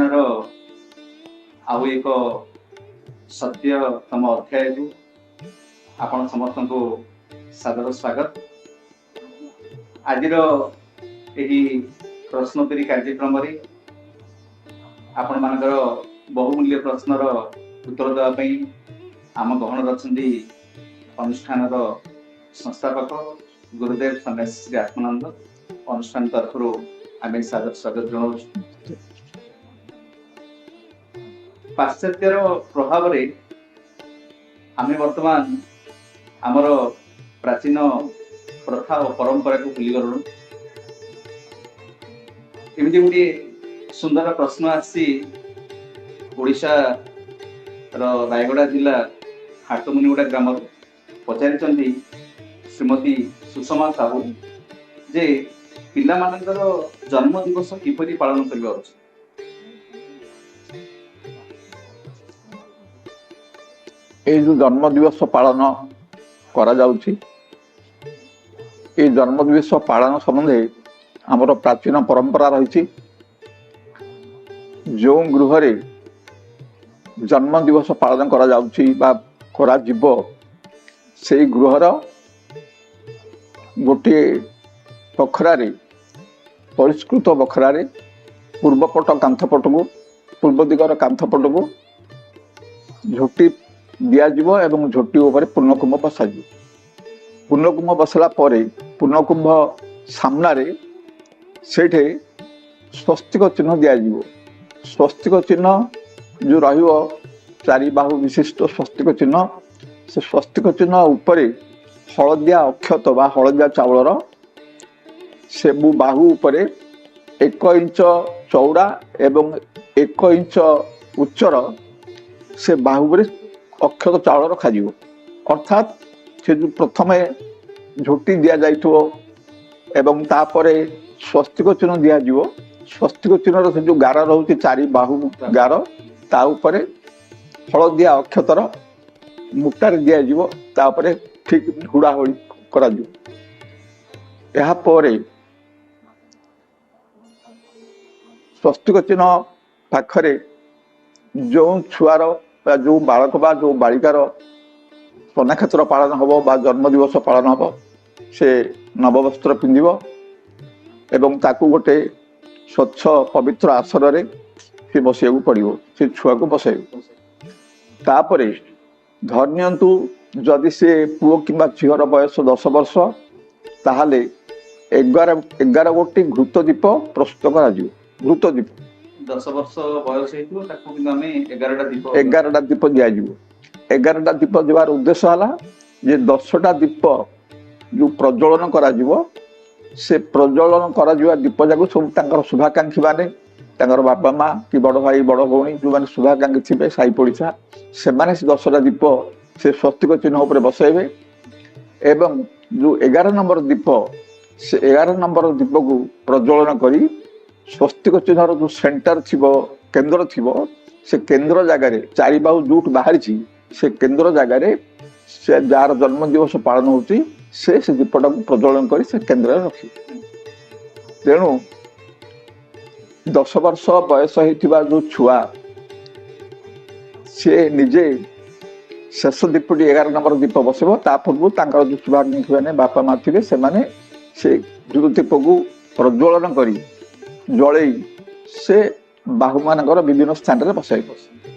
ଉପାସନାର ଆଉ ଏକ ସଦ୍ୟତମ ଅଧ୍ୟାୟକୁ ଆପଣ ସମସ୍ତଙ୍କୁ ସାଦର ସ୍ୱାଗତ। ଆଜିର ଏହି ପ୍ରଶ୍ନୋତ୍ତରୀ କାର୍ଯ୍ୟକ୍ରମରେ ଆପଣମାନଙ୍କର ବହୁମୂଲ୍ୟ ପ୍ରଶ୍ନର ଉତ୍ତର ଦେବା ପାଇଁ ଆମ ଗହଣରେ ଅଛନ୍ତି ଅନୁଷ୍ଠାନର ସଂସ୍ଥାପକ ଗୁରୁଦେବ ସନ୍ନ୍ୟାସୀ ଶ୍ରୀ ଆତ୍ମାନନ୍ଦ। ଅନୁଷ୍ଠାନ ତରଫରୁ ଆମେ ସାଦର ସ୍ୱାଗତ ଜଣାଉଛୁ। ପାଶ୍ଚାତ୍ୟର ପ୍ରଭାବରେ ଆମେ ବର୍ତ୍ତମାନ ଆମର ପ୍ରାଚୀନ ପ୍ରଥା ଓ ପରମ୍ପରାକୁ ଭୁଲିଗଲୁଣୁ। ଏମିତି ଗୋଟିଏ ସୁନ୍ଦର ପ୍ରଶ୍ନ ଆସିଛି ଓଡ଼ିଶାର ରାୟଗଡ଼ା ଜିଲ୍ଲା ହାଟମୁନିଗୁଡ଼ା ଗ୍ରାମରୁ। ପଚାରିଛନ୍ତି ଶ୍ରୀମତୀ ସୁଷମା ସାହୁ ଯେ ପିଲାମାନଙ୍କର ଜନ୍ମ ଦିବସ କିପରି ପାଳନ କରିବା ଉଚିତ? ଏଇ ଯୋଉ ଜନ୍ମ ଦିବସ ପାଳନ କରାଯାଉଛି, ଏଇ ଜନ୍ମ ଦିବସ ପାଳନ ସମ୍ବନ୍ଧେ ଆମର ପ୍ରାଚୀନ ପରମ୍ପରା ରହିଛି। ଯେଉଁ ଗୃହରେ ଜନ୍ମ ଦିବସ ପାଳନ କରାଯାଉଛି ବା କରାଯିବ, ସେଇ ଗୃହର ଗୋଟିଏ ବଖରାରେ, ପରିଷ୍କୃତ ବଖରାରେ ପୂର୍ବପଟ କାନ୍ଥ ପଟକୁ, ପୂର୍ବ ଦିଗର କାନ୍ଥ ପଟକୁ ଝୋଟି ଦିଆଯିବ ଏବଂ ଝୋଟି ଉପରେ ପୂର୍ଣ୍ଣକୁମ୍ଭ ବସାଯିବ। ପୂର୍ଣ୍ଣକୁମ୍ଭ ବସିଲା ପରେ ପୂର୍ଣ୍ଣକୁମ୍ଭ ସାମ୍ନାରେ ସେଇଠି ସ୍ୱସ୍ତିକ ଚିହ୍ନ ଦିଆଯିବ। ସ୍ୱସ୍ତିକ ଚିହ୍ନ ଯେଉଁ ରହିବ, ଚାରି ବାହୁ ବିଶିଷ୍ଟ ସ୍ୱସ୍ତିକ ଚିହ୍ନ, ସେ ସ୍ୱସ୍ତିକ ଚିହ୍ନ ଉପରେ ହଳଦିଆ ଅକ୍ଷତ ବା ହଳଦିଆ ଚାଉଳର ସେବୁ ବାହୁ ଉପରେ 1 ଇଞ୍ଚ ଚଉଡ଼ା ଏବଂ 1 ଇଞ୍ଚ ଉଚ୍ଚର ସେ ବାହୁ ଉପରେ ଅକ୍ଷତ ଚାଉଳ ରଖାଯିବ। ଅର୍ଥାତ୍ ସେ ଯେଉଁ ପ୍ରଥମେ ଝୋଟି ଦିଆଯାଇଥିବ ଏବଂ ତାପରେ ସ୍ୱସ୍ତିକ ଚିହ୍ନ ଦିଆଯିବ, ସ୍ୱସ୍ତିକ ଚିହ୍ନର ସେ ଯେଉଁ ଗାର ରହୁଛି, ଚାରି ବାହୁ ଗାର, ତା ଉପରେ ହଳଦିଆ ଅକ୍ଷତର ମୁଟାରେ ଦିଆଯିବ, ତାପରେ ଠିକ ହୁଡ଼ାହୁଡ଼ି କରାଯିବ। ଏହାପରେ ସ୍ୱସ୍ତିକ ଚିହ୍ନ ପାଖରେ ଯେଉଁ ଛୁଆର ବା ଯେଉଁ ବାଳକ ବା ଯେଉଁ ବାଳିକାର ସ୍ୱନକ୍ଷତ୍ର ପାଳନ ହେବ ବା ଜନ୍ମ ଦିବସ ପାଳନ ହେବ, ସେ ନବବସ୍ତ୍ର ପିନ୍ଧିବ ଏବଂ ତାକୁ ଗୋଟେ ସ୍ୱଚ୍ଛ ପବିତ୍ର ଆସନରେ ସେ ବସିବାକୁ ପଡ଼ିବ, ସେ ଛୁଆକୁ ବସାଇବ। ତାପରେ ଧରି ନିଅନ୍ତୁ ଯଦି ସେ ପୁଅ କିମ୍ବା ଝିଅର ବୟସ 10 ବର୍ଷ, ତାହେଲେ 11 ଗୋଟି ଘୃତ ଦୀପ ପ୍ରସ୍ତୁତ କରାଯିବ। ଘୃତ ଦୀପ 10 ବର୍ଷ ବୟସ ହେଇଥିବ ତାକୁ, କିନ୍ତୁ ଆମେ 11ଟା ଦୀପ, 11ଟା ଦୀପ ଦିଆଯିବ। 11ଟା ଦୀପ ଦେବାର ଉଦ୍ଦେଶ୍ୟ ହେଲା ଯେ 10ଟା ଦୀପ ଯୋଉ ପ୍ରଜ୍ୱଳନ କରାଯିବ, ସେ ପ୍ରଜ୍ୱଳନ କରାଯିବା ଦୀପ ଯାକୁ ସବୁ ତାଙ୍କର ଶୁଭାକାଂକ୍ଷୀ ମାନେ, ତାଙ୍କର ବାପା ମା କି ବଡ଼ ଭାଇ ବଡ଼ ଭଉଣୀ ଯେଉଁମାନେ ଶୁଭାକାଂକ୍ଷୀ ଥିବେ, ସାହି ପଡ଼ିଶା, ସେମାନେ ସେ 10ଟା ଦୀପ ସେ ସ୍ୱସ୍ତିକ ଚିହ୍ନ ଉପରେ ବସାଇବେ ଏବଂ ଯୋଉ 11 ନମ୍ବର ଦୀପ, ସେ 11 ନମ୍ବର ଦୀପକୁ ପ୍ରଜ୍ୱଳନ କରି ସ୍ୱସ୍ତିକ ଚିହ୍ନର ଯୋଉ ସେଣ୍ଟର ଥିବ, କେନ୍ଦ୍ର ଥିବ, ସେ କେନ୍ଦ୍ର ଜାଗାରେ ଚାରି ବାହୁ ଯୋଉଠୁ ବାହାରିଛି, ସେ କେନ୍ଦ୍ର ଜାଗାରେ ସେ ଯାହାର ଜନ୍ମ ଦିବସ ପାଳନ ହଉଛି, ସେ ସେ ଦୀପଟାକୁ ପ୍ରଜ୍ୱଳନ କରି ସେ କେନ୍ଦ୍ରରେ ରଖିବ। ତେଣୁ 10 ବର୍ଷ ବୟସ ହେଇଥିବା ଯୋଉ ଛୁଆ, ସେ ନିଜେ ଶେଷ ଦୀପଟି 11 ନମ୍ବର ଦୀପ ବସିବ। ତା ପୂର୍ବରୁ ତାଙ୍କର ଯୋଉ ଶୁଭାକାଂକ୍ଷୀ ମାନେ ବାପା ମା ଥିବେ, ସେମାନେ ସେ ଯୋଉ ଦୀପକୁ ପ୍ରଜ୍ୱଳନ କରି ଜଳେଇ ସେ ବାହୁମାନଙ୍କର ବିଭିନ୍ନ ସ୍ଥାନରେ ବସାଇବ।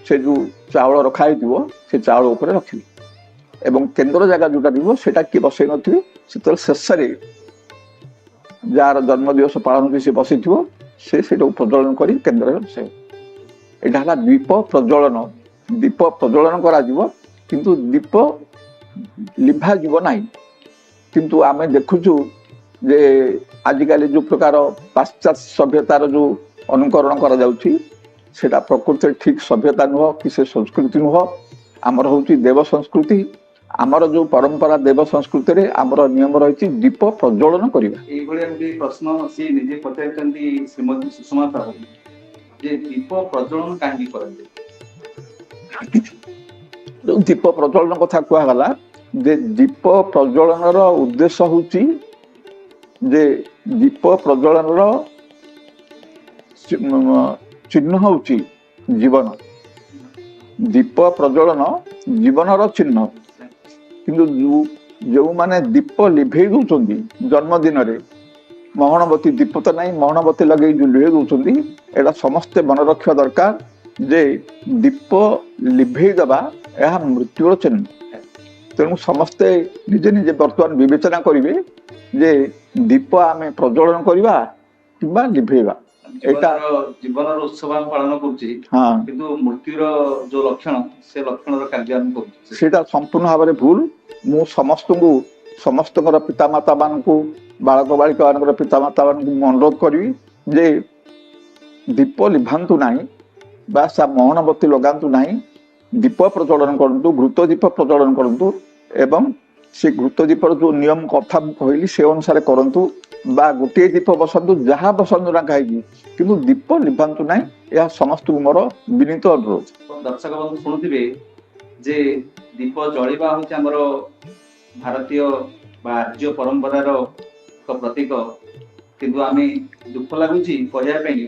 ସେ ଯୋଉ ଚାଉଳ ରଖା ହେଇଥିବ, ସେ ଚାଉଳ ଉପରେ ରଖିବେ ଏବଂ କେନ୍ଦ୍ର ଜାଗା ଯୋଉଟା ଥିବ ସେଇଟା କିଏ ବସେଇ ନଥିବେ। ସେତେବେଳେ ଶେଷରେ ଯାହାର ଜନ୍ମ ଦିବସ ପାଳନ କରି ସେ ବସିଥିବ, ସେ ସେଇଟାକୁ ପ୍ରଜ୍ୱଳନ କରି କେନ୍ଦ୍ରରେ ବସାଇବ। ଏଇଟା ହେଲା ଦୀପ ପ୍ରଜ୍ୱଳନ। ଦୀପ ପ୍ରଜ୍ୱଳନ କରାଯିବ କିନ୍ତୁ ଦୀପ ଲିଭାଯିବ ନାହିଁ। କିନ୍ତୁ ଆମେ ଦେଖୁଛୁ ଯେ ଆଜିକାଲି ଯୋଉ ପ୍ରକାର ପାଶ୍ଚାତ୍ୟ ସଭ୍ୟତାର ଯୋଉ ଅନୁକରଣ କରାଯାଉଛି, ସେଇଟା ପ୍ରକୃତରେ ଠିକ ସଭ୍ୟତା ନୁହଁ କି ସେ ସଂସ୍କୃତି ନୁହଁ। ଆମର ହଉଛି ଦେବ ସଂସ୍କୃତି। ଆମର ଯୋଉ ପରମ୍ପରା ଦେବ ସଂସ୍କୃତିରେ ଆମର ନିୟମ ରହିଛି ଦୀପ ପ୍ରଜ୍ୱଳନ କରିବା। ଏଇଭଳିଆ ଗୋଟିଏ ପ୍ରଶ୍ନ ସିଏ ନିଜେ ପଚାରିଛନ୍ତି ଶ୍ରୀମତୀ ସୁଷମା ସାହୁ ଯେ ଦୀପ ପ୍ରଜ୍ୱଳନ କାହିଁକି କରାଯାଏ? ଯୋଉ ଦୀପ ପ୍ରଜ୍ୱଳନ କଥା କୁହାଗଲା ଯେ ଦୀପ ପ୍ରଜ୍ୱଳନର ଉଦ୍ଦେଶ୍ୟ ହଉଛି ଯେ ଦୀପ ପ୍ରଜ୍ୱଳନର ଚିହ୍ନ ହେଉଛି ଜୀବନ। ଦୀପ ପ୍ରଜ୍ୱଳନ ଜୀବନର ଚିହ୍ନ। କିନ୍ତୁ ଯେଉଁମାନେ ଦୀପ ଲିଭେଇ ଦଉଛନ୍ତି ଜନ୍ମଦିନରେ, ମହଣବତୀ, ଦୀପ ତ ନାହିଁ, ମହଣବତୀ ଲଗେଇ ଯୋଉ ଲିଭେଇ ଦଉଛନ୍ତି, ଏଇଟା ସମସ୍ତେ ମନେ ରଖିବା ଦରକାର ଯେ ଦୀପ ଲିଭେଇ ଦେବା ଏହା ମୃତ୍ୟୁର ଚିହ୍ନ। ତେଣୁ ସମସ୍ତେ ନିଜେ ନିଜେ ବର୍ତ୍ତମାନ ବିବେଚନା କରିବେ ଯେ ଦୀପ ଆମେ ପ୍ରଜ୍ୱଳନ କରିବା କିମ୍ବା ଲିଭେଇବା। ଏଇଟା ଜୀବନର ଉତ୍ସବ ଆମେ ପାଳନ କରୁଛେ, କିନ୍ତୁ ମୃତ୍ୟୁର ଯୋଉ ଲକ୍ଷଣ, ସେ ଲକ୍ଷଣର କାର୍ଯ୍ୟ ଆମେ କରୁଛେ। ସେଇଟା ସମ୍ପୂର୍ଣ୍ଣ ଭାବରେ ଭୁଲ। ମୁଁ ସମସ୍ତଙ୍କୁ, ସମସ୍ତଙ୍କର ପିତାମାତା ମାନଙ୍କୁ, ବାଳକ ବାଳିକା ମାନଙ୍କର ପିତାମାତା ମାନଙ୍କୁ ମୁଁ ଅନୁରୋଧ କରିବି ଯେ ଦୀପ ଲିଭାନ୍ତୁ ନାହିଁ ବା ମହଣବତୀ ଲଗାନ୍ତୁ ନାହିଁ। ଦୀପ ପ୍ରଜ୍ୱଳନ କରନ୍ତୁ, ଘୃତ ଦୀପ ପ୍ରଜ୍ୱଳନ କରନ୍ତୁ ଏବଂ ସେ ଘୃତ ଦୀପର ଯୋଉ ନିୟମ କଥା ମୁଁ କହିଲି ସେ ଅନୁସାରେ କରନ୍ତୁ, ବା ଗୋଟିଏ ଦୀପ ବସାନ୍ତୁ, ଯାହା ବସାନ୍ତୁ ନା କାହିଁକି, କିନ୍ତୁ ଦୀପ ଲିଭାନ୍ତୁ ନାହିଁ। ଏହା ସମସ୍ତଙ୍କୁ ମୋର ବିନୀତ ଅନୁରୋଧ। ଦର୍ଶକ ବନ୍ଧୁ ଶୁଣୁଥିବେ ଯେ ଦୀପ ଜଳିବା ହଉଛି ଆମର ଭାରତୀୟ ବା ଆର୍ଯ୍ୟ ପରମ୍ପରାର ଏକ ପ୍ରତୀକ। କିନ୍ତୁ ଆମେ ଦୁଃଖ ଲାଗୁଛି କହିବା ପାଇଁ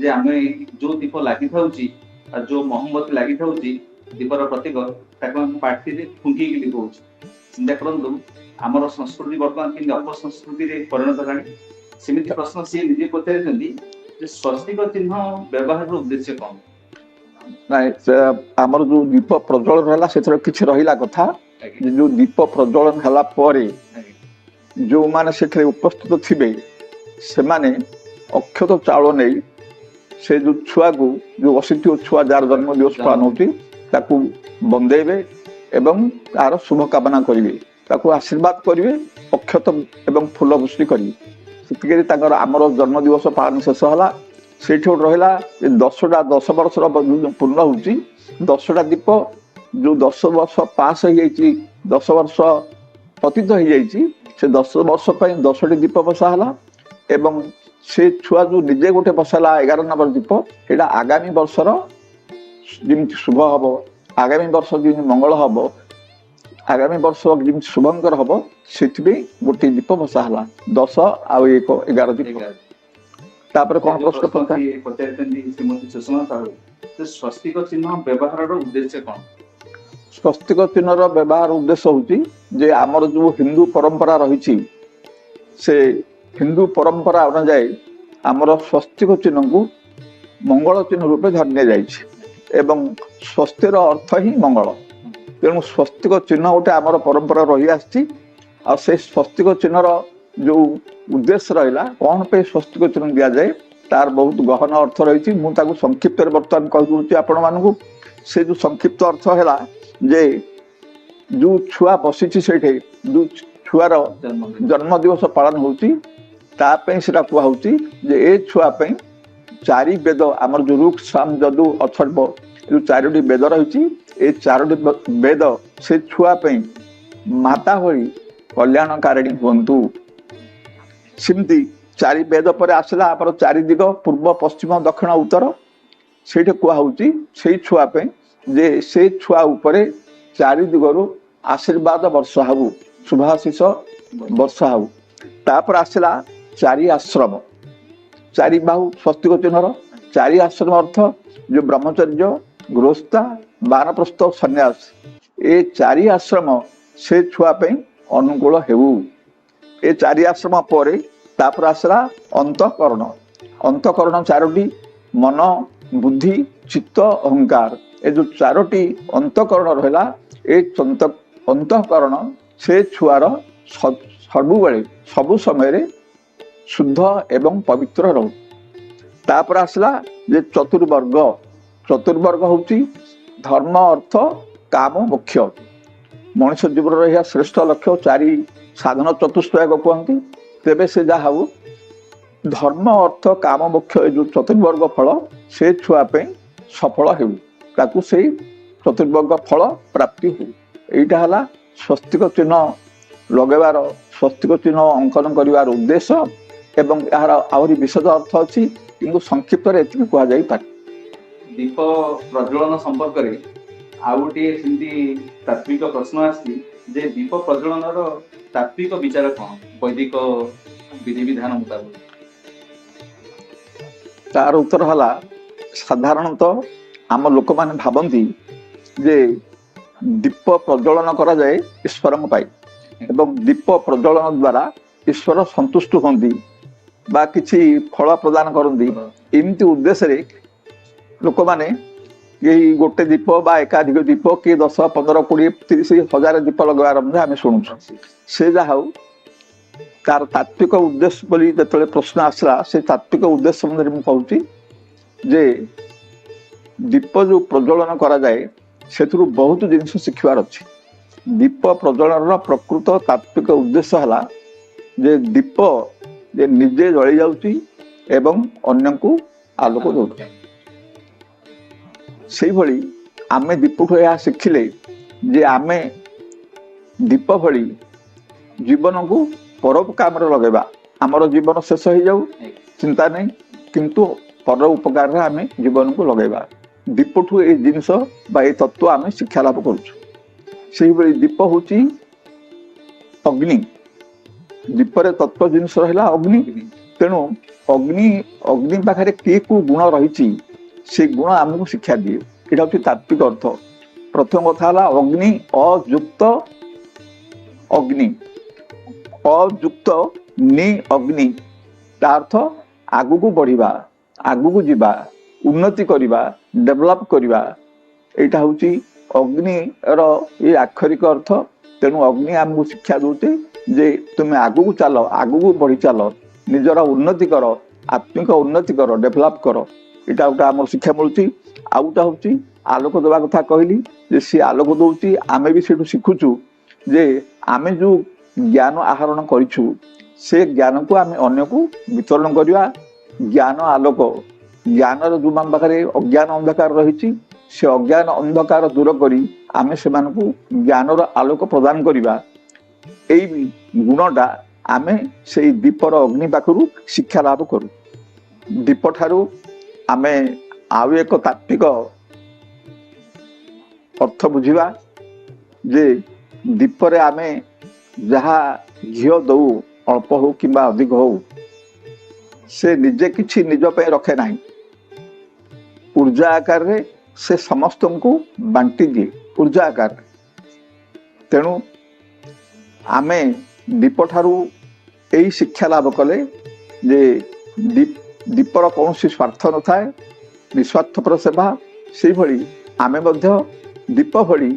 ଯେ ଆମେ ଯୋଉ ଦୀପ ଲାଗିଥାଉଛି ଆଉ ଯୋଉ ମହମବତୀ ଲାଗିଥାଉଛି ଦୀପର ପ୍ରତୀକ, ତାକୁ ଆମେ ପାଟିରେ ଫୁଙ୍କିକି ଲିଭଉଛୁ। ଚିନ୍ତା କରନ୍ତୁ, ଆମର ସଂସ୍କୃତି ବର୍ତ୍ତମାନ କେମିତି ଅପସଂସ୍କୃତିରେ ପରିଣତ ହେଲାଣି। ସେମିତି ପ୍ରଶ୍ନ ସିଏ ନିଜେ ପଚାରିଛନ୍ତି ଯେ ସ୍ୱସ୍ତିକ ଚିହ୍ନ ବ୍ୟବହାରର ଉଦ୍ଦେଶ୍ୟ କଣ? ନାଇଁ, ସେ ଆମର ଯୋଉ ଦୀପ ପ୍ରଜ୍ୱଳନ ହେଲା ସେଥିରେ କିଛି ରହିଲା କଥା ଯେ ଯୋଉ ଦୀପ ପ୍ରଜ୍ୱଳନ ହେଲା ପରେ ଯୋଉମାନେ ସେଠାରେ ଉପସ୍ଥିତ ଥିବେ ସେମାନେ ଅକ୍ଷତ ଚାଉଳ ନେଇ ସେ ଯୋଉ ଛୁଆକୁ, ଯୋଉ ବସିଥିବ ଛୁଆ ଯାହାର ଜନ୍ମ ଦିବସ ପାଳନ ହଉଛି, ତାକୁ ବନ୍ଦେଇବେ ଏବଂ ତାର ଶୁଭ କାମନା କରିବେ, ତାକୁ ଆଶୀର୍ବାଦ କରିବେ, ଅକ୍ଷତ ଏବଂ ଫୁଲ ବୃଷ୍ଟି କରିବେ। ସେତିକିରେ ତାଙ୍କର ଆମର ଜନ୍ମ ଦିବସ ପାଳନ ଶେଷ ହେଲା। ସେଇଠି ଗୋଟେ ରହିଲା ଯେ 10ଟା 10 ବର୍ଷର ପୂର୍ଣ୍ଣ ହଉଛି, 10ଟା ଦୀପ ଯୋଉ 10 ବର୍ଷ ପାସ୍ ହେଇଯାଇଛି, 10 ବର୍ଷ ଅତୀତ ହେଇଯାଇଛି, ସେ 10 ବର୍ଷ ପାଇଁ 10ଟି ଦୀପ ବସା ହେଲା। ଏବଂ ସେ ଛୁଆ ଯୋଉ ନିଜେ ଗୋଟେ ବସାଲା 11 ନମ୍ବର ଦୀପ, ସେଇଟା ଆଗାମୀ ବର୍ଷର ଯେମିତି ଶୁଭ ହବ, ଆଗାମୀ ବର୍ଷ ଯେମିତି ମଙ୍ଗଳ ହବ, ଆଗାମୀ ବର୍ଷ ଯେମିତି ଶୁଭଙ୍କର ହବ, ସେଥିପାଇଁ ଗୋଟିଏ ଦୀପ ବସା ହେଲା। 10 ଆଉ 1, 11 ଦୀପ। ତାପରେ କଣ ପ୍ରଶ୍ନ ପଚାରିଛନ୍ତି ଶ୍ରୀମତୀ ସୁଷମା ସାହୁ ଯେ ସ୍ୱସ୍ତିକ ଚିହ୍ନ ବ୍ୟବହାରର ଉଦ୍ଦେଶ୍ୟ କଣ? ସ୍ୱସ୍ତିକ ଚିହ୍ନର ବ୍ୟବହାର ଉଦ୍ଦେଶ୍ୟ ହଉଛି ଯେ ଆମର ଯୋଉ ହିନ୍ଦୁ ପରମ୍ପରା ରହିଛି, ସେ ହିନ୍ଦୁ ପରମ୍ପରା ଅନୁଯାୟୀ ଆମର ସ୍ୱସ୍ତିକ ଚିହ୍ନକୁ ମଙ୍ଗଳ ଚିହ୍ନ ରୂପେ ଧରି ନିଆଯାଇଛି ଏବଂ ସ୍ୱସ୍ତିର ଅର୍ଥ ହିଁ ମଙ୍ଗଳ। ତେଣୁ ସ୍ୱସ୍ତିକ ଚିହ୍ନ ଗୋଟେ ଆମର ପରମ୍ପରା ରହିଆସିଛି। ଆଉ ସେଇ ସ୍ୱସ୍ତିକ ଚିହ୍ନର ଯୋଉ ଉଦ୍ଦେଶ୍ୟ ରହିଲା, କଣ ପାଇଁ ସ୍ୱସ୍ତିକ ଚିହ୍ନ ଦିଆଯାଏ, ତାର ବହୁତ ଗହନ ଅର୍ଥ ରହିଛି। ମୁଁ ତାକୁ ସଂକ୍ଷିପ୍ତରେ ବର୍ତ୍ତମାନ କହିଦଉଛି ଆପଣମାନଙ୍କୁ। ସେ ଯୋଉ ସଂକ୍ଷିପ୍ତ ଅର୍ଥ ହେଲା ଯେ ଯୋଉ ଛୁଆ ବସିଛି ସେଇଠି, ଯୋଉ ଛୁଆର ଜନ୍ମ ଦିବସ ପାଳନ ହଉଛି, ତା ପାଇଁ ସେଟା କୁହାହଉଛି ଯେ ଏ ଛୁଆ ପାଇଁ 4 ବେଦ, ଆମର ଯୋଉ ଋକ୍, ସାମ, ଯଦୁ, ଅଥର୍ବ, ଯୋଉ 4ଟି ବେଦ ରହିଛି, ଏ 4ଟି ବେଦ ସେ ଛୁଆ ପାଇଁ ମାତା ଭଳି କଲ୍ୟାଣକାରିଣୀ ହୁଅନ୍ତୁ। ସେମିତି 4 ବେଦ ପରେ ଆସିଲା ଆମର 4 ଦିଗ, ପୂର୍ବ, ପଶ୍ଚିମ, ଦକ୍ଷିଣ, ଉତ୍ତର। ସେଇଠି କୁହାହଉଛି ସେଇ ଛୁଆ ପାଇଁ ଯେ ସେ ଛୁଆ ଉପରେ 4 ଦିଗରୁ ଆଶୀର୍ବାଦ ବର୍ଷା ହଉ, ଶୁଭାଶିଷ ବର୍ଷା ହଉ। ତାପରେ ଆସିଲା 4 ଆଶ୍ରମ, 4 ବାହୁ ସ୍ୱସ୍ତିକ ଚିହ୍ନର 4 ଆଶ୍ରମ ଅର୍ଥ ଯୋଉ ବ୍ରହ୍ମଚର୍ଯ୍ୟ, ଗୃହସ୍ଥା, ବାନପ୍ରସ୍ଥ, ସନ୍ନ୍ୟାସ, ଏ 4 ଆଶ୍ରମ ସେ ଛୁଆ ପାଇଁ ଅନୁକୂଳ ହେଉ। ଏ 4 ଆଶ୍ରମ ପରେ ତାପରେ ଆସିଲା ଅନ୍ତଃକରଣ। ଅନ୍ତଃକରଣ 4ଟି, ମନ, ବୁଦ୍ଧି, ଚିତ୍ତ, ଅହଙ୍କାର। ଏ ଯୋଉ 4ଟି ଅନ୍ତଃକରଣ ରହିଲା, ଏ ଅନ୍ତଃକରଣ ସେ ଛୁଆର ସବୁବେଳେ ସବୁ ସମୟରେ ଶୁଦ୍ଧ ଏବଂ ପବିତ୍ର ରହୁ। ତାପରେ ଆସିଲା ଯେ ଚତୁର୍ବର୍ଗ। ଚତୁର୍ବର୍ଗ ହଉଛି ଧର୍ମ, ଅର୍ଥ, କାମ, ମୋକ୍ଷ। ମଣିଷ ଜୀବନର ଏହା ଶ୍ରେଷ୍ଠ ଲକ୍ଷ୍ୟ। 4 ସାଧନ ଚତୁଷ୍ଟୟ କୁହନ୍ତି। ତେବେ ସେ ଯାହା ହଉ, ଧର୍ମ, ଅର୍ଥ, କାମ, ମୋକ୍ଷ, ଏ ଯୋଉ ଚତୁର୍ବର୍ଗ ଫଳ ସେ ଛୁଆ ପାଇଁ ସଫଳ ହେଉ, ତାକୁ ସେଇ ଚତୁର୍ବର୍ଗ ଫଳ ପ୍ରାପ୍ତି ହେଉ। ଏଇଟା ହେଲା ସ୍ୱସ୍ତିକ ଚିହ୍ନ ଲଗାଇବାର, ସ୍ୱସ୍ତିକ ଚିହ୍ନ ଅଙ୍କନ କରିବାର ଉଦ୍ଦେଶ୍ୟ। ଏବଂ ଏହାର ଆହୁରି ବିଶଦ ଅର୍ଥ ଅଛି, କିନ୍ତୁ ସଂକ୍ଷିପ୍ତରେ ଏତିକି କୁହାଯାଇପାରେ। ଦୀପ ପ୍ରଜ୍ୱଳନ ସମ୍ପର୍କରେ ଆଉ ଗୋଟିଏ ସେମିତି ତାତ୍ତ୍ୱିକ ପ୍ରଶ୍ନ ଆସିଛି ଯେ ଦୀପ ପ୍ରଜ୍ୱଳନର ତାତ୍ତ୍ୱିକ ବିଚାର କଣ ବୈଦିକ ବିଧିବିଧାନ ମୁତାବକ? ତାର ଉତ୍ତର ହେଲା ସାଧାରଣତଃ ଆମ ଲୋକମାନେ ଭାବନ୍ତି ଯେ ଦୀପ ପ୍ରଜ୍ୱଳନ କରାଯାଏ ଈଶ୍ୱରଙ୍କ ପାଇଁ ଏବଂ ଦୀପ ପ୍ରଜ୍ୱଳନ ଦ୍ୱାରା ଈଶ୍ୱର ସନ୍ତୁଷ୍ଟ ହୁଅନ୍ତି ବା କିଛି ଫଳ ପ୍ରଦାନ କରନ୍ତି। ଏମିତି ଉଦ୍ଦେଶ୍ୟରେ ଲୋକମାନେ କେହି ଗୋଟେ ଦୀପ ବା ଏକାଧିକ ଦୀପ, କିଏ 10, 15, 20, 30, 1000 ଦୀପ ଲଗାଇବାର ମଧ୍ୟ ଆମେ ଶୁଣୁଛୁ। ସେ ଯାହା ହଉ, ତାର ତାତ୍ତ୍ୱିକ ଉଦ୍ଦେଶ୍ୟ ବୋଲି ଯେତେବେଳେ ପ୍ରଶ୍ନ ଆସିଲା, ସେ ତାତ୍ତ୍ୱିକ ଉଦ୍ଦେଶ୍ୟ ସମ୍ବନ୍ଧରେ ମୁଁ କହୁଛି ଯେ ଦୀପ ଯୋଉ ପ୍ରଜ୍ୱଳନ କରାଯାଏ, ସେଥିରୁ ବହୁତ ଜିନିଷ ଶିଖିବାର ଅଛି। ଦୀପ ପ୍ରଜ୍ୱଳନର ପ୍ରକୃତ ତାତ୍ତ୍ୱିକ ଉଦ୍ଦେଶ୍ୟ ହେଲା ଯେ ଦୀପ ଯେ ନିଜେ ଜଳି ଯାଉଛି ଏବଂ ଅନ୍ୟକୁ ଆଲୋକ ଦଉଛି। ସେଇଭଳି ଆମେ ଦୀପଠୁ ଏହା ଶିଖିଲେ ଯେ ଆମେ ଦୀପ ଭଳି ଜୀବନକୁ ପରୋପକାରରେ ଲଗାଇବା। ଆମର ଜୀବନ ଶେଷ ହେଇଯାଉ, ଚିନ୍ତା ନାହିଁ, କିନ୍ତୁ ପର ଉପକାରରେ ଆମେ ଜୀବନକୁ ଲଗାଇବା। ଦୀପଠୁ ଏଇ ଜିନିଷ ବା ଏଇ ତତ୍ତ୍ୱ ଆମେ ଶିକ୍ଷା ଲାଭ କରୁଛୁ। ସେଇଭଳି ଦୀପ ହଉଛି ଅଗ୍ନି। ଦୀପରେ ତତ୍ତ୍ୱ ଜିନିଷ ରହିଲା ଅଗ୍ନି। ତେଣୁ ଅଗ୍ନି ପାଖରେ କିଏ କୋଉ ଗୁଣ ରହିଛି, ସେ ଗୁଣ ଆମକୁ ଶିକ୍ଷା ଦିଏ। ଏଇଟା ହଉଛି ତାତ୍ତ୍ୱିକ ଅର୍ଥ। ପ୍ରଥମ କଥା ହେଲା ଅଗ୍ନି ଅଯୁକ୍ତ, ଅଗ୍ନି ଅଯୁକ୍ତ ନି ଅଗ୍ନି। ତା ଅର୍ଥ ଆଗକୁ ବଢିବା, ଆଗକୁ ଯିବା, ଉନ୍ନତି କରିବା, ଡେଭଲପ କରିବା। ଏଇଟା ହଉଛି ଅଗ୍ନିର ଏ ଆକ୍ଷରିକ ଅର୍ଥ। ତେଣୁ ଅଗ୍ନି ଆମକୁ ଶିକ୍ଷା ଦଉଛି ଯେ ତୁମେ ଆଗକୁ ଚାଲ, ଆଗକୁ ବଢି ଚାଲ, ନିଜର ଉନ୍ନତି କର, ଆତ୍ମିକ ଉନ୍ନତି କର, ଡେଭଲପ କର। ଏଇଟା ଗୋଟେ ଆମର ଶିକ୍ଷା ମିଳୁଛି। ଆଉ ଗୋଟେ ହଉଛି ଆଲୋକ ଦେବା କଥା କହିଲି ଯେ ସିଏ ଆଲୋକ ଦଉଛି। ଆମେ ବି ସେଇଠୁ ଶିଖୁଛୁ ଯେ ଆମେ ଯୋଉ ଜ୍ଞାନ ଆହରଣ କରିଛୁ, ସେ ଜ୍ଞାନକୁ ଆମେ ଅନ୍ୟକୁ ବିତରଣ କରିବା। ଜ୍ଞାନ ଆଲୋକ, ଜ୍ଞାନର ଯୋଉ ଆମ ପାଖରେ ଅଜ୍ଞାନ ଅନ୍ଧକାର ରହିଛି, ସେ ଅଜ୍ଞାନ ଅନ୍ଧକାର ଦୂର କରି ଆମେ ସେମାନଙ୍କୁ ଜ୍ଞାନର ଆଲୋକ ପ୍ରଦାନ କରିବା। ଏଇ ଗୁଣଟା ଆମେ ସେଇ ଦୀପର ଅଗ୍ନି ପାଖରୁ ଶିକ୍ଷା ଲାଭ କରୁ। ଦୀପ ଠାରୁ ଆମେ ଆଉ ଏକ ତାତ୍ତ୍ୱିକ ଅର୍ଥ ବୁଝିବା ଯେ ଦୀପରେ ଆମେ ଯାହା ଘିଅ ଦଉ, ଅଳ୍ପ ହଉ କିମ୍ବା ଅଧିକ ହଉ, ସେ ନିଜେ କିଛି ନିଜ ପାଇଁ ରଖେ ନାହିଁ। ଉର୍ଜା ଆକାରରେ ସେ ସମସ୍ତଙ୍କୁ ବାଣ୍ଟି ଦିଏ, ଉର୍ଜା ଆକାରରେ। ତେଣୁ ଆମେ ଦୀପ ଠାରୁ ଏଇ ଶିକ୍ଷା ଲାଭ କଲେ ଯେ ଦୀପର କୌଣସି ସ୍ୱାର୍ଥ ନଥାଏ, ନିସ୍ୱାର୍ଥପର ସେବା। ସେଇଭଳି ଆମେ ମଧ୍ୟ ଦୀପ ଭଳି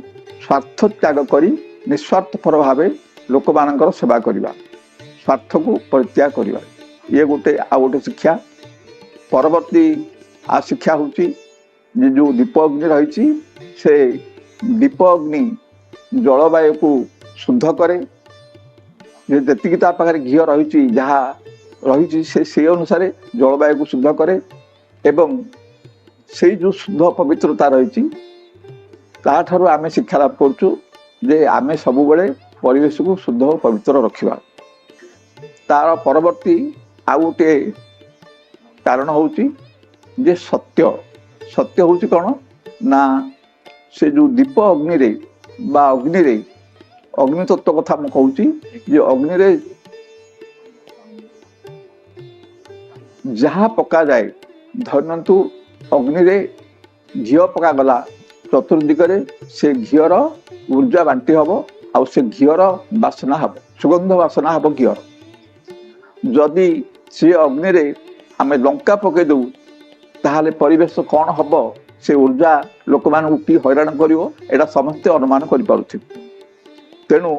ସ୍ୱାର୍ଥ ତ୍ୟାଗ କରି ନିସ୍ୱାର୍ଥପର ଭାବେ ଲୋକମାନଙ୍କର ସେବା କରିବା, ସ୍ୱାର୍ଥକୁ ପରିତ୍ୟାଗ କରିବା। ଇଏ ଗୋଟେ ଆଉ ଗୋଟେ ଶିକ୍ଷା। ପରବର୍ତ୍ତୀ ଆଉ ଶିକ୍ଷା ହେଉଛି ଯେ ଯୋଉ ଦୀପ ଅଗ୍ନି ରହିଛି, ସେ ଦୀପ ଅଗ୍ନି ଜଳବାୟୁକୁ ଶୁଦ୍ଧ କରେ। ଯେ ଯେତିକି ତା ପାଖରେ ଘିଅ ରହିଛି, ଯାହା ରହିଛି, ସେ ସେଇ ଅନୁସାରେ ଜଳବାୟୁକୁ ଶୁଦ୍ଧ କରେ ଏବଂ ସେଇ ଯୋଉ ଶୁଦ୍ଧ ପବିତ୍ରତା ରହିଛି, ତାଠାରୁ ଆମେ ଶିକ୍ଷା ଲାଭ କରୁଛୁ ଯେ ଆମେ ସବୁବେଳେ ପରିବେଶକୁ ଶୁଦ୍ଧ ଓ ପବିତ୍ର ରଖିବା। ତାର ପରବର୍ତ୍ତୀ ଆଉ ଗୋଟିଏ କାରଣ ହେଉଛି ଯେ ସତ୍ୟ। ସତ୍ୟ ହେଉଛି କ'ଣ ନା ସେ ଯୋଉ ଦୀପ ଅଗ୍ନିରେ ବା ଅଗ୍ନିରେ ଅଗ୍ନି ତତ୍ତ୍ୱ କଥା ମୁଁ କହୁଛି ଯେ ଅଗ୍ନିରେ ଯାହା ପକାଯାଏ, ଧରିନିଅନ୍ତୁ ଅଗ୍ନିରେ ଘିଅ ପକାଗଲା, ଚତୁର୍ଦିଗରେ ସେ ଘିଅର ଉର୍ଜା ବାଣ୍ଟି ହବ ଆଉ ସେ ଘିଅର ବାସନା ହବ, ସୁଗନ୍ଧ ବାସନା ହବ ଘିଅର। ଯଦି ସେ ଅଗ୍ନିରେ ଆମେ ଲଙ୍କା ପକେଇ ଦଉ, ତାହେଲେ ପରିବେଶ କ'ଣ ହବ, ସେ ଉର୍ଜା ଲୋକମାନଙ୍କୁ କି ହଇରାଣ କରିବ, ଏଇଟା ସମସ୍ତେ ଅନୁମାନ କରିପାରୁଥିବେ। ତେଣୁ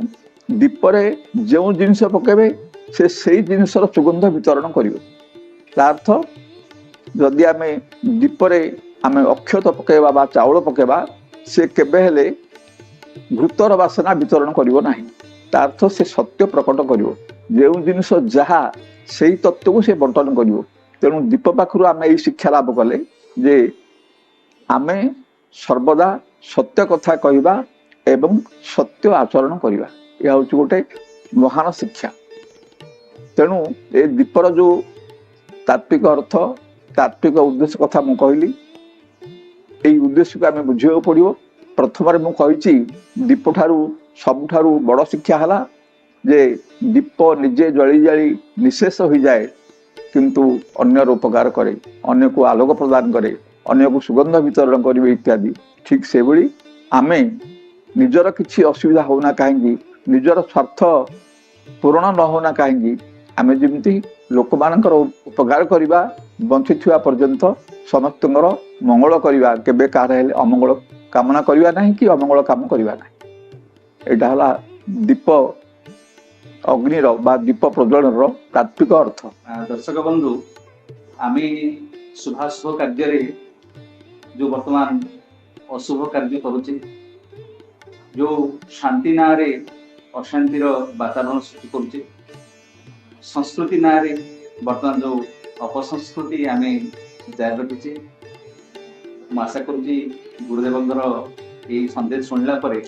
ଦୀପରେ ଯେଉଁ ଜିନିଷ ପକେଇବେ, ସେ ସେଇ ଜିନିଷର ସୁଗନ୍ଧ ବିତରଣ କରିବ। ତା ଅର୍ଥ ଯଦି ଆମେ ଦୀପରେ ଆମେ ଅକ୍ଷତ ପକେଇବା ବା ଚାଉଳ ପକେଇବା, ସେ କେବେ ହେଲେ ଘୃତର ବାସନା ବିତରଣ କରିବ ନାହିଁ। ତା ଅର୍ଥ ସେ ସତ୍ୟ ପ୍ରକଟ କରିବ। ଯେଉଁ ଜିନିଷ ଯାହା, ସେଇ ତତ୍ତ୍ୱକୁ ସେ ବଣ୍ଟନ କରିବ। ତେଣୁ ଦୀପ ପାଖରୁ ଆମେ ଏଇ ଶିକ୍ଷା ଲାଭ କଲେ ଯେ ଆମେ ସର୍ବଦା ସତ୍ୟ କଥା କହିବା ଏବଂ ସତ୍ୟ ଆଚରଣ କରିବା। ଏହା ହେଉଛି ଗୋଟେ ମହାନ ଶିକ୍ଷା। ତେଣୁ ଏ ଦୀପର ଯୋଉ ତାତ୍ତ୍ୱିକ ଅର୍ଥ, ତାତ୍ତ୍ୱିକ ଉଦ୍ଦେଶ୍ୟ କଥା ମୁଁ କହିଲି, ଏଇ ଉଦ୍ଦେଶ୍ୟକୁ ଆମେ ବୁଝିବାକୁ ପଡ଼ିବ। ପ୍ରଥମରେ ମୁଁ କହିଛି, ଦୀପ ଠାରୁ ସବୁଠାରୁ ବଡ଼ ଶିକ୍ଷା ହେଲା ଯେ ଦୀପ ନିଜେ ଜଳି ଜଳି ନିଃଶେଷ ହୋଇଯାଏ, କିନ୍ତୁ ଅନ୍ୟର ଉପକାର କରେ, ଅନ୍ୟକୁ ଆଲୋକ ପ୍ରଦାନ କରେ। ଅନ୍ୟକୁ ସୁଗନ୍ଧ ବିତରଣ କରିବେ ଇତ୍ୟାଦି। ଠିକ୍ ସେଭଳି ଆମେ ନିଜର କିଛି ଅସୁବିଧା ହଉନା କାହିଁକି, ନିଜର ସ୍ୱାର୍ଥ ପୂରଣ ନ ହଉନା କାହିଁକି, ଆମେ ଯେମିତି ଲୋକମାନଙ୍କର ଉପକାର କରିବା, ବଞ୍ଚିଥିବା ପର୍ଯ୍ୟନ୍ତ ସମସ୍ତଙ୍କର ମଙ୍ଗଳ କରିବା, କେବେ କାହାର ହେଲେ ଅମଙ୍ଗଳ କାମନା କରିବା ନାହିଁ କି ଅମଙ୍ଗଳ କାମ କରିବା ନାହିଁ। ଏଇଟା ହେଲା ଦୀପ ଅଗ୍ନିର ବା ଦୀପ ପ୍ରଜ୍ୱଳନର ତାତ୍ତ୍ୱିକ ଅର୍ଥ। ଦର୍ଶକ ବନ୍ଧୁ, ଆମେ ଶୁଭାଶୁଭ କାର୍ଯ୍ୟରେ ଯୋଉ ବର୍ତ୍ତମାନ ଅଶୁଭ କାର୍ଯ୍ୟ କରୁଛେ, ଯୋଉ ଶାନ୍ତି ନାଁରେ ଅଶାନ୍ତିର ବାତାବରଣ ସୃଷ୍ଟି କରୁଛେ, ସଂସ୍କୃତି ନାଁରେ ବର୍ତ୍ତମାନ ଯୋଉ ଅପସଂସ୍କୃତି ଆମେ ଜାରି ରଖିଛେ, ମୁଁ ଆଶା କରୁଛି ଗୁରୁଦେବଙ୍କର ଏଇ ସନ୍ଦେଶ ଶୁଣିଲା ପରେ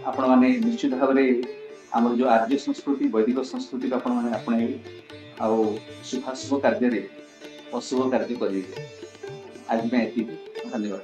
ଆପଣମାନେ ନିଶ୍ଚିତ ଭାବରେ ଆମର ଯୋଉ ଆର୍ଯ୍ୟ ସଂସ୍କୃତି, ବୈଦିକ ସଂସ୍କୃତିକୁ ଆପଣମାନେ ଆପଣେଇବେ ଆଉ ଶୁଭାଶୁଭ କାର୍ଯ୍ୟରେ ଅଶୁଭ କାର୍ଯ୍ୟ କରିବେ। ଆଜି ପାଇଁ ଏତିକି, ଧନ୍ୟବାଦ।